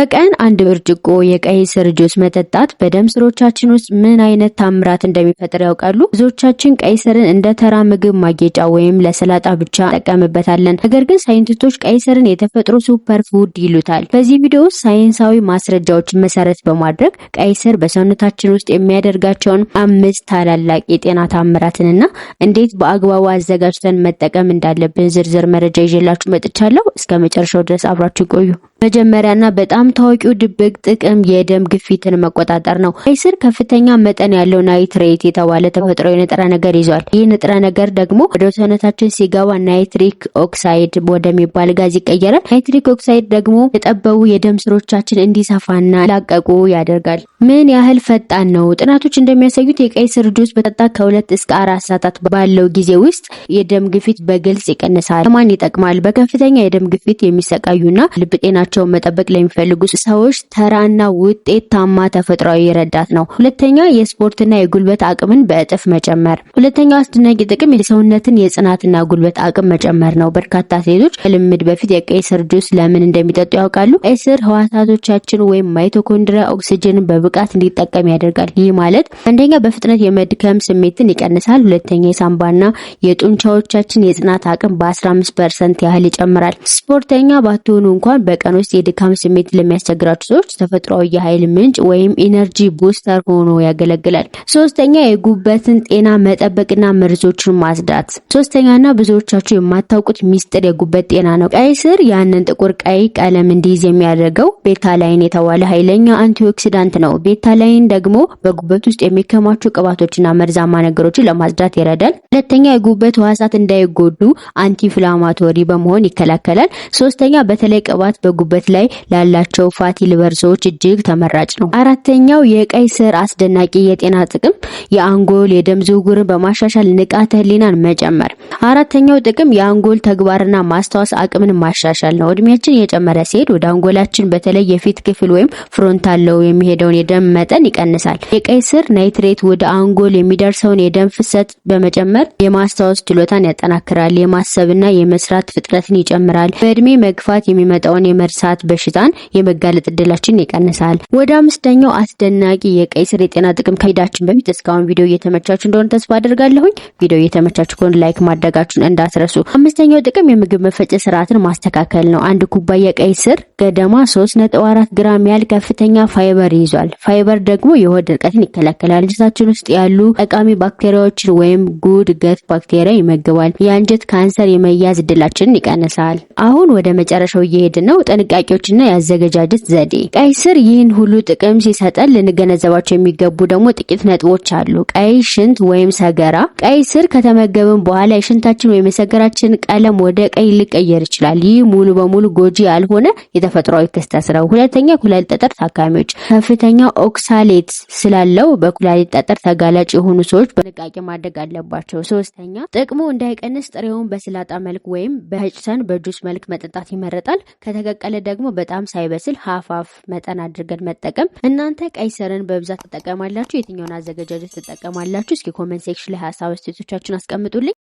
በቀን አንድ ብርጭቆ የቀይ ስር ጁስ መጠጣት በደም ስሮቻችን ውስጥ ምን አይነት ታምራት እንደሚፈጥር ያውቃሉ? ብዙዎቻችን ቀይ ስርን እንደ ተራ ምግብ ማጌጫ ወይም ለሰላጣ ብቻ እንጠቀምበታለን። ነገር ግን ሳይንቲስቶች ቀይ ስርን የተፈጥሮ super food ይሉታል። በዚህ ቪዲዮ ውስጥ ሳይንሳዊ ማስረጃዎችን መሰረት በማድረግ ቀይ ስር በሰውነታችን ውስጥ የሚያደርጋቸውን አምስት ታላላቅ የጤና ታምራትንና እንዴት በአግባቡ አዘጋጅተን መጠቀም እንዳለብን ዝርዝር መረጃ ይዤላችሁ መጥቻለሁ። እስከ መጨረሻው ድረስ አብራችሁ ቆዩ። መጀመሪያና በጣም ታዋቂው ድብቅ ጥቅም የደም ግፊትን መቆጣጠር ነው። ቀይ ስር ከፍተኛ መጠን ያለው nitrate የተባለ ተፈጥሯዊ ንጥረ ነገር ይዟል። ይህ ንጥረ ነገር ደግሞ ወደ ሰውነታችን ሲገባ nitric oxide ወደሚባል ጋዝ ይቀየራል። Nitric oxide ደግሞ የጠበቡ የደም ስሮቻችን እንዲሰፋና ላቀቁ ያደርጋል። ምን ያህል ፈጣን ነው? ጥናቶች እንደሚያሳዩት የቀይ ስር ጁስ በጠጣ ከ2 እስከ 4 ሰዓታት ባለው ጊዜ ውስጥ የደም ግፊት በግልጽ ይቀንሳል። ለማን ይጠቅማል? በከፍተኛ የደም ግፊት የሚሰቃዩና ልብ ጤናቸውን መጠበቅ ለሚፈልጉ ሰዎች ተራና ውጤታማ ተፈጥሯዊ ረዳት ነው። ሁለተኛ፣ የስፖርትና የጉልበት አቅምን በእጥፍ መጨመር። ሁለተኛው አስደናቂ ጥቅም የሰውነትን የጽናትና ጉልበት አቅም መጨመር ነው። በርካታ አትሌቶች ከልምምድ በፊት የቀይ ስር ጁስ ለምን እንደሚጠጡ ያውቃሉ? ቀይ ስር ህዋሳቶቻችን ወይም mitochondria ኦክሲጅንን በብቃት እንዲጠቀም ያደርጋል። ይህ ማለት አንደኛ በፍጥነት የመድከም ስሜትን ይቀንሳል። ሁለተኛ የሳምባና የጡንቻዎቻችን የጽናት አቅም በ15% ያህል ይጨምራል። ስፖርተኛ ባትሆኑ እንኳን በቀን ውስጥ የድካም ስሜት ለሚያስቸግራቸው ሰዎች ተፈጥሯዊ የኃይል ምንጭ ወይም energy booster ሆኖ ያገለግላል። ሶስተኛ፣ የጉበትን ጤና መጠበቅና መርዞችን ማጽዳት። ሶስተኛና ብዙዎቻችሁ የማታውቁት ሚስጥር የጉበት ጤና ነው። ቀይ ስር ያንን ጥቁር ቀይ ቀለም እንዲይዝ የሚያደርገው betalain የተባለ ኃይለኛ antioxidant ነው። Betalain ደግሞ በጉበት ውስጥ የሚከማቹ ቅባቶችና መርዛማ ነገሮችን ለማጽዳት ይረዳል። ሁለተኛ፣ የጉበት ህዋሳት እንዳይጎዱ anti-inflammatory በመሆን ይከላከላል። ሶስተኛ፣ በተለይ ቅባት በጉበት ላይ ላላቸው fatty liver ሰዎች እጅግ ተመራጭ ነው። አራተኛው የቀይ ስር አስደናቂ የጤና ጥቅም የአንጎል የደም ዝውውርን በማሻሻል ንቃተ ህሊናን መጨመር። አራተኛው ጥቅም የአንጎል ተግባርና ማስታወስ አቅምን ማሻሻል ነው። እድሜያችን እየጨመረ ሲሄድ ወደ አንጎላችን በተለይ የፊት ክፍል ወይም frontal lobe የሚሄደውን የደም መጠን ይቀንሳል። የቀይ ስር nitrate ወደ አንጎል የሚደርሰውን የደም ፍሰት በመጨመር የማስታወስ ችሎታን ያጠናክራል። የማሰብና የመስራት ፍጥነትን ይጨምራል። በእድሜ መግፋት የሚመጣውን የመርሳት በሽታን የመጋለጥ እድላችንን ይቀንሳል። ወደ አምስተኛው አስደናቂ የቀይ ስር የጤና ጥቅም ከመሄዳችን በፊት እስካሁን ቪዲዮ እየተመቻችሁ እንደሆነ ተስፋ አድርጋለሁኝ። ቪዲዮ እየተመቻችሁ ከሆነ like ማድረጋችሁን እንዳትረሱ። አምስተኛው ጥቅም የምግብ መፈጨት ስርዓትን ማስተካከል ነው። አንድ ኩባያ ቀይ ስር ገደማ 3.4 ግራም ያህል ከፍተኛ ፋይበር ይዟል። ፋይበር ደግሞ የሆድ ድርቀትን ይከላከላል። አንጀታችን ውስጥ ያሉ ጠቃሚ ባክቴሪያዎችን ወይም good gut bacteria ይመግባል። የአንጀት ካንሰር የመያዝ እድላችንን ይቀንሳል። አሁን ወደ መጨረሻው እየሄድን ነው። ጥንቃቄዎችና የአዘገጃጀት ዘዴ። ቀይ ስር ይህን ሁሉ ጥቅም ሲሰጠን ልንገነዘባቸው የሚገቡ ደግሞ ጥቂት ነጥቦች አሉ። ቀይ ሽንት ወይም ሰገራ። ቀይ ስር ከተመገብን በኋላ የሽንታችን ወይም የሰገራችን ቀለም ወደ ቀይ ሊቀየር ይችላል። ይህ ሙሉ በሙሉ ጎጂ ያልሆነ የተፈጥሯዊ ክስተት ነው። ሁለተኛ፣ ኩላሊት ጠጠር ታካሚዎች፣ ከፍተኛ oxalate ስላለው በኩላሊት ጠጠር ተጋላጭ የሆኑ ሰዎች በጥንቃቄ ማድረግ አለባቸው። ሶስተኛ፣ ጥቅሙ እንዳይቀንስ ጥሬውን በሰላጣ መልክ ወይም ፈጭተን በጁስ መልክ መጠጣት ይመረጣል። ከተቀቀለ ደግሞ በጣም ሳይበስል half half መጠን አድርገን መጠቀም። እናንተ ቀይ ስርን በብዛት ትጠቀማላችሁ? የትኛውን አዘገጃጀት ትጠቀማላችሁ? እስኪ comment section ላይ ሀሳብ አስተያየቶቻችሁን አስቀምጡልኝ።